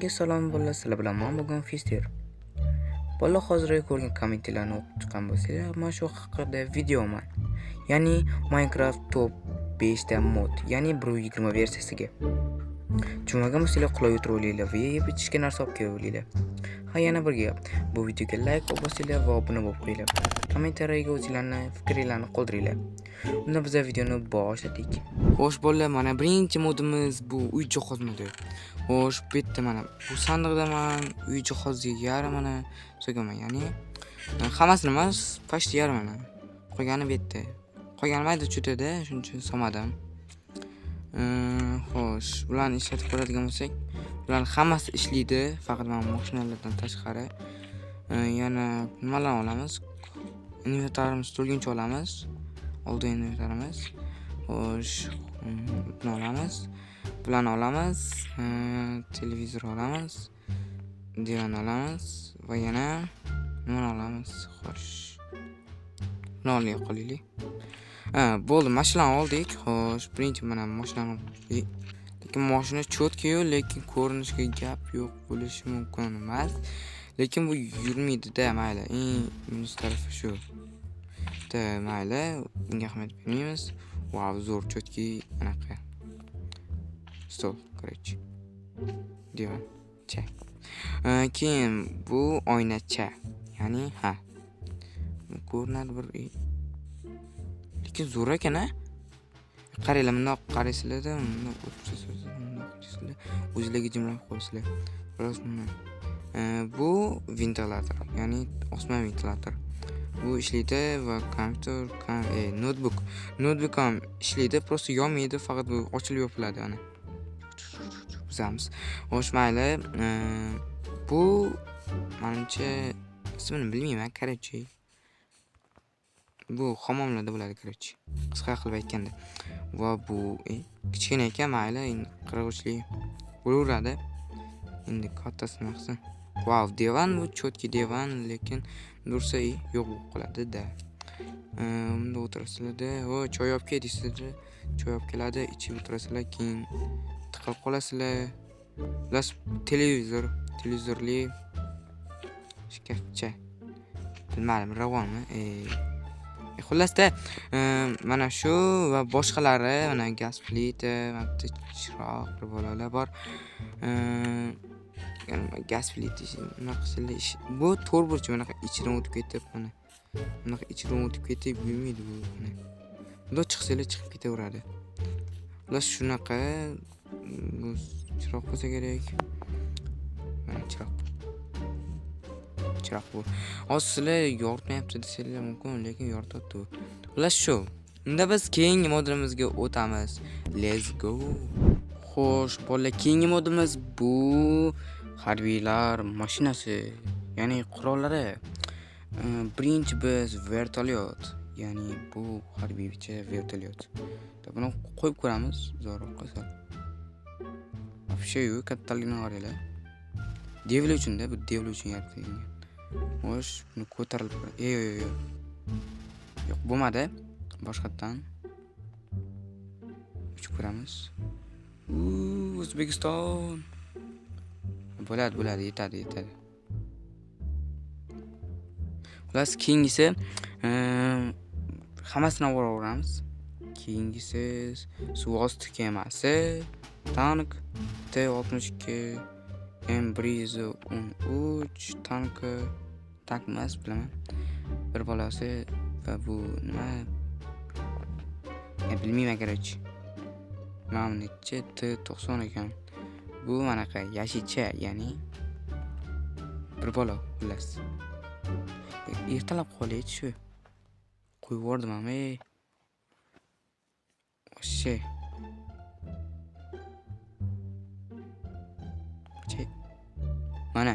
Hammaga salom bolalar, sizlar bilan men bugun Fister. Bolalar, hozirgi ko'rgan kommentlarni o'qib chiqqan bo'lsanglar, men shu haqida videoman. Ya'ni Minecraft top 5 ta mod, ya'ni 1.20 versiyasiga. Tushunmagan bo'lsanglar, qulay o'tirib va yeb ichishga narsa olib kelinglar. Ha, yana bir gap. Bu videoga like bosinglar va obuna bo'lib qo'yinglar. Kommentariyaga o'zinglarni fikringlarni qoldiringlar. Unda biz videoni boshladik. Xo'sh bolalar, mana birinchi modimiz bu uy jihoz modi. Xo'sh, bu yerda mana bu sandiqda man uy jihozi yarmini solganman, ya'ni hammasini emas, почти yarmini. Qolgani bu yerda. Qolgani mayda chuyda, shuning uchun solmadim. Xo'sh, bularni ishlatib ko'radigan bo'lsak, bularni hammasi ishlaydi, faqat mana mashinalardan tashqari. Yana nimalarni olamiz? Inventarimiz to'lguncha olamiz. Oldi inventarimiz. Xo'sh, buni olamiz. Bularni olamiz. Televizor olamiz. Divan olamiz va yana nimani olamiz? Xo'sh. Buni olib qolaylik. Ha, bo'ldi, mashinani oldik. Xo'sh, birinchi mana mashinani, lekin mashina чётко-yu, lekin ko'rinishga gap yo'q, bo'lishi mumkin emas. Lekin bu yurmaydi-da, mayli. Eng minus tarafi shu. Da, mayli, bunga ahamiyat bermaymiz. Vau, zo'r, чёткий anaqa. Stol, короче. Divancha. Keyin bu oynacha. Ya'ni, ha. Ko'rinadi bir, lekin zo'r ekan a. Qaranglar, bundoq qaraysizlarda, bundoq o'tib, bundoq qilsizlar, o'zinglarga jimlab qo'yasizlar. Biroz buni. Bu ventilyator, ya'ni osma ventilyator. Bu ishlaydi va kompyuter, noutbuk. Noutbuk ham ishlaydi, просто yonmaydi, faqat bu ochilib yopiladi ana. Buzamiz. Xo'sh, mayli. Bu manimcha ismini bilmayman, короче. Bu hammomlarda bo'ladi, короче. Qisqa qilib aytganda. Va bu kichkina ekan, mayli, endi 43 lik bo'laveradi. Endi kattasi nima qilsin? Vau, divan, bu чёткий divan, lekin dursa yo'q bo'lib qoladi-da. Bunda o'tirasizlarda, o choy olib kel deysizlar, choy olib keladi, ichib o'tirasizlar, keyin tiqilib qolasizlar. Xullas, televizor, televizorli shkafcha. Bilmadim, ravonmi? Xullasda, mana shu va boshqalari, mana gaz plita, mana bitta chiroq, bir bolalar bor. Gaz plita nima qilsalar ish, bu to'rt burch, bunaqa ichidan o'tib ketib, mana bunaqa ichidan o'tib ketib yurmaydi bu. Mana. Bundoq chiqsanglar chiqib ketaveradi. Xullas, shunaqa bu chiroq bo'lsa kerak. Mana chiroq. Chiroq bu. Hozir sizlar yoritmayapti desanglar mumkin, lekin yorityapti bu. Xullas shu. Unda biz keyingi modulimizga o'tamiz. Let's go. Xo'sh, bolalar, keyingi modimiz bu harbiylar mashinasi, ya'ni qurollari. Birinchi biz vertolyot, ya'ni bu harbiycha vertolyot. Buni qo'yib ko'ramiz, zo'rroqqa sal. Вообще kattaligini qaranglar. Devil uchun-da, bu devil uchun yaratilgan. Xo'sh, buni ko'tarilib, yo'q, yo'q, yo'q. Yo'q, bo'lmadi. Boshqatdan uchib ko'ramiz. O'zbekiston. Bo'ladi, bo'ladi, yetadi, yetadi. Xullas, keyingisi, hammasini olaveramiz. Keyingisi suv osti kemasi, tank T-62 M113 tanki, tank emas, bilaman. Bir bolasi va bu nima? Bilmayman, короче. Mana bu nechi T-90 ekan. Bu manaqa yashilcha, ya'ni bir bola, xullas. Ertalab qolaychi shu. Qo'yib yubordim ham, ey. Вообще. Che. Mana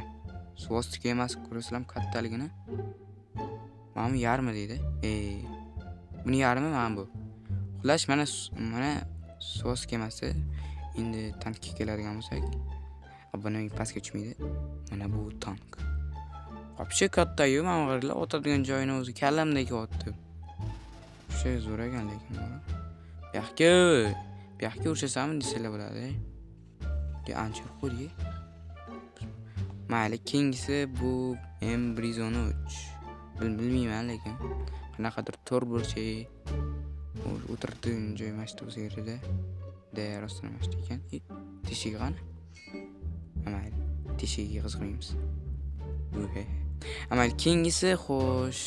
suv osti kemasi, ko'rasizlarmi kattaligini? Mana bu yarmi deydi. Ey. Buni yarmi mana bu. Xullas, mana mana suv osti kemasi. Endi tankka keladigan bo'lsak, buni pastga tushmaydi. Mana bu tank. Вообще katta-yu, mana qaranglar, otadigan joyini o'zi kallamda kelyapti. Вообще zo'r ekan lekin. Bu yoqqa, bu yoqqa urishasanmi desanglar bo'ladi. Ancha qo'ydik. Mayli, keyingisi bu M113. Bilmayman, lekin qanaqadir to'rt burchak o'tiradigan joy mana shu bo'lsa kerakda. Да, rostdan mana shu ekan. E, teshigi qani? Mayli, teshigiga qiziqmaymiz. Mayli, keyingisi, xo'sh,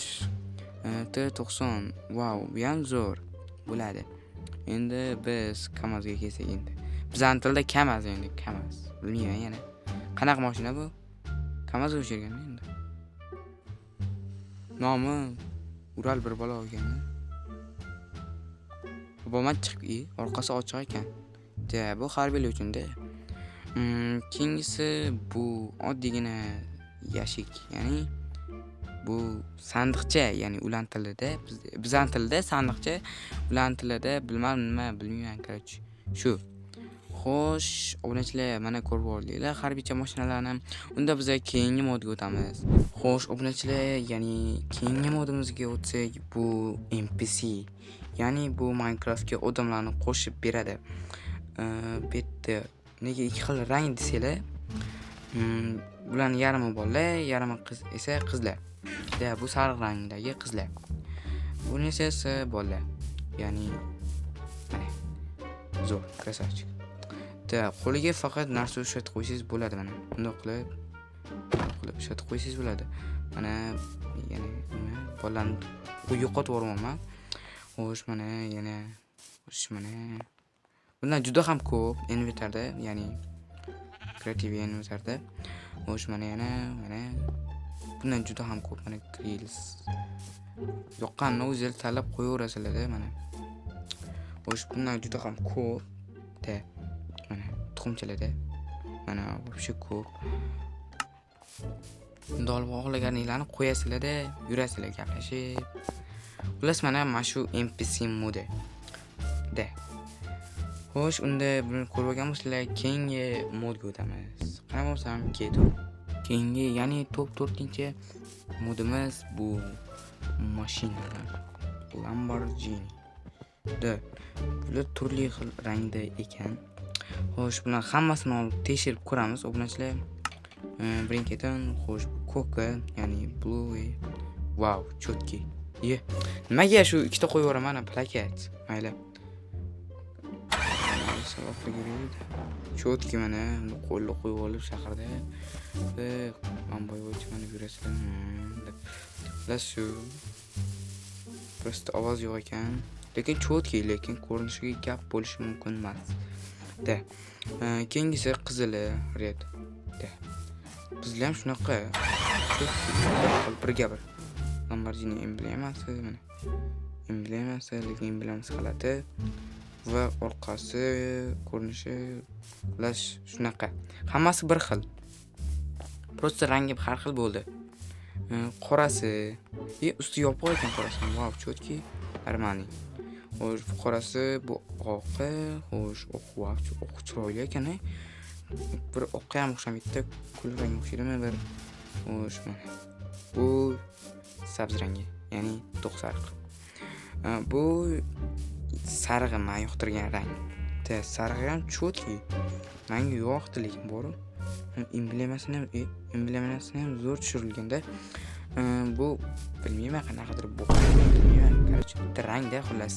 T90. Vau, bu ham zo'r bo'ladi. Endi biz Kamazga kelsak endi. Bizani tilda Kamaz endi, Kamaz. Bilmayman yana. Qanaqa mashina bu? Kamazga o'xshagan endi. Nomi Ural bir balo ekan. Boman chiqib, e, orqasi ochiq ekan. Да, bu harbiylar uchun-da. Keyingisi bu oddiygina ящик, ya'ni bu sandiqcha, ya'ni ularning tilida, bizani tilida sandiqcha, ularning tilida bilmadim nima, bilmayman, короче. Shu. Xo'sh, obunachilar, mana ko'rib oldinglar harbiycha mashinalarni. Unda biz keyingi modga o'tamiz. Xo'sh, obunachilar, ya'ni keyingi modimizga o'tsak, bu NPC. Ya'ni bu Minecraftga odamlarni qo'shib beradi. Bu yerda nega ikki xil rang desanglar, bularning yarmi bolalar, yarmi qiz esa qizlar. Да, bu sariq rangdagi qizlar. Buni esa bolalar. Ya'ni mana zo'r, красавчик. Да, qo'liga faqat narsa ushlatib qo'ysangiz bo'ladi mana. Bundoq qilib ushlatib qo'ysangiz bo'ladi. Mana yana nima, bolalarni yo'qotib yuboryapman. Xo'sh, mana yana, xo'sh, mana bundan juda ham ko'p inventarda, ya'ni kreativ inventarda. Xo'sh, mana yana, mana bundan juda ham ko'p, mana grills. Yoqqanini o'zinglar tanlab qo'yaverasizlar-da mana. Xo'sh, bundan juda ham ko'p. Да, mana tuxumchalarda. Mana вообще ko'p. Bunda olib xohlaganinglarni qo'yasizlar-da, yurasizlar gaplashib. Xullas, mana shu NPC modi. Да. Xo'sh, unda buni ko'rib olgan bo'lsanglar, keyingi modga o'tamiz. Qani bo'lsam ketdik. Keyingi, ya'ni top 4-modimiz bu mashinalar. Lamborghini. Да. Bular turli xil rangda ekan. Xo'sh, bular hammasini olib tekshirib ko'ramiz, obunachilar. Birin-ketin, xo'sh, ko'ki, ya'ni blue. Wow, чёткий. Ye. Nimaga shu ikkita qo'yib yuboraman, plakat. Mayli. Чёткий, mana uni qo'lga qo'yib olib shaharda bo'yicha mana yurasizlar deb. Xullas, shu. Просто ovoz yo'q ekan. Lekin чёткий, lekin ko'rinishiga gap bo'lishi mumkin emas. Да. Keyingisi qizili, red. Да. Qizili ham shunaqa. Чёткий, bir xil, birga bir. Lamborghini emblemasi mana. Emblemasi, lekin emblemasi g'alati va orqasi ko'rinishi, xullas shunaqa. Hammasi bir xil. Просто rangi har xil bo'ldi. Qorasi, e, usti yopiq ekan qorasi. Wow, чёткий, нормальный. Xo'sh, bu qorasi, bu oqi, xo'sh, oq, wow, oq chiroyli ekan, e. Bir oqqa ham o'xshamaydi, kul rangga o'xshaydimi bir. Xo'sh, mana. Bu sabz rangi, ya'ni to'q sariq. Bu sarig'i men yoqtirgan rang. Да, sarig'i ham чёткий. Menga yoqdi lekin boru. Emblemasini ham, e, emblemasini ham zo'r tushirilganda. Bu bilmayman qanaqadir bu, bilmayman. Короче, bitta rangda xullas.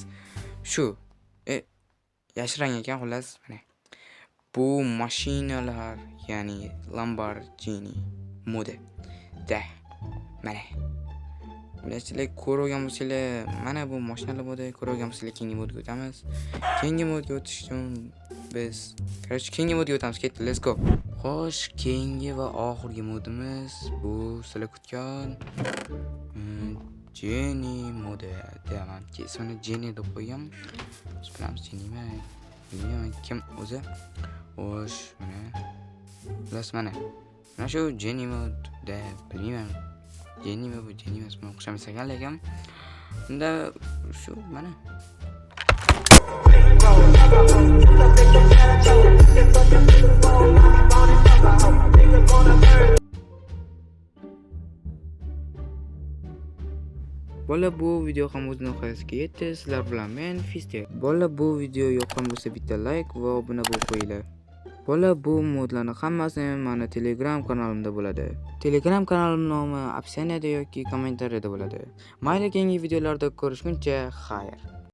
Shu. E, yashil rang ekan xullas, mana. Bu mashinalar, ya'ni Lamborghini modi. Да. Mana. Bilasizlar, ko'rib olgan bo'lsanglar, mana bu mashinalar modi, ko'rib olgan bo'lsanglar, keyingi modga o'tamiz. Keyingi modga o'tish uchun biz, короче, keyingi modga o'tamiz. Ketdi, let's go. Xo'sh, keyingi va oxirgi modimiz bu sizlar kutgan Jenny modi. Deyman, ismini Jenny deb qo'ygan. Biz bilamiz Jennymi? Bilmayman kim o'zi. Xo'sh, mana. Xullas, mana. Mana shu Jenny mod, да, bilmayman. Jennymi bu, Jenny emasmi, o'xshamas ekan, lekin unda shu mana. Bola, bu video ham o'z nihoyasiga yetdi. Sizlar bilan men Fister. Bola, bu video yoqqan bo'lsa bitta like va obuna bo'lib qo'yinglar. Bola, bu modlarni hammasi mani Telegram kanalimda bo'ladi. Telegram kanalim nomi описание da yoki kommentariyada bo'ladi. Mayli, keyingi videolarda ko'rishguncha xayr.